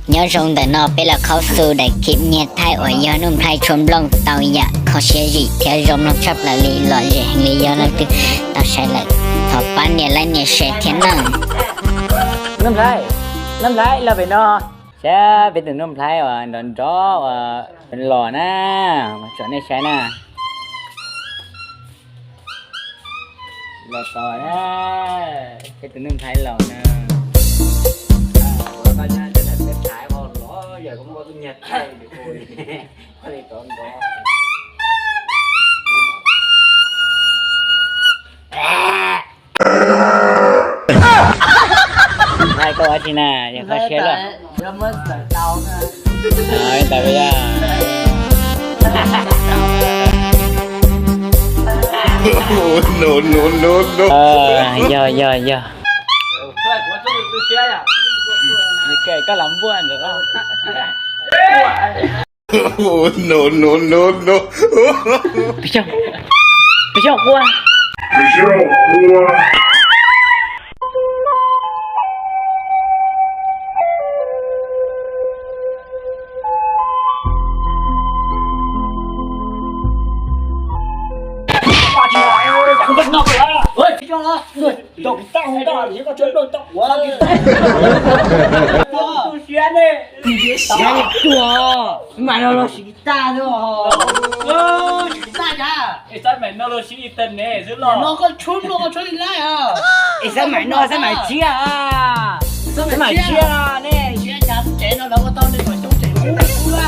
Nyob zoo ntawm no peb los khaub xu daim khib nyiag thaij uas yog Nuj Nplhaib tshua nplooj tau yam kho siab zim thiab zoo mloog tshaj plaws li. Lom zem heev li, yog leej twg tau saib lawm thov pab nias like nias share thiab nawb. Nuj Nplhaib, Nuj Nplhaib los pem no. Saib peb tus Nuj Nplhaib uas nrov nrov uas los na, mas tsom nej saib na. Los tos na, peb tus Nuj Nplhaib los na. Nplhaib, koj ua dab tsi na, yog koj siab luaj. Ntawd yog No, no, no, no. Yog, yog, yog. Koj los npuaj ntawm no. No, no, no, no. Peb xyooj, peb xyooj quaj. Siab, siab tuag, mas no los siv tag xwb. Siv tag cas? Es xab maim no los siv internet xwb los? No koj tshuab no koj tshuab li laib os. Es xab maim no xab maim tshiab. Xab maim tshiab ne. Siab cas tsev no lawv ua tau nej kom coob tsev ub ub la.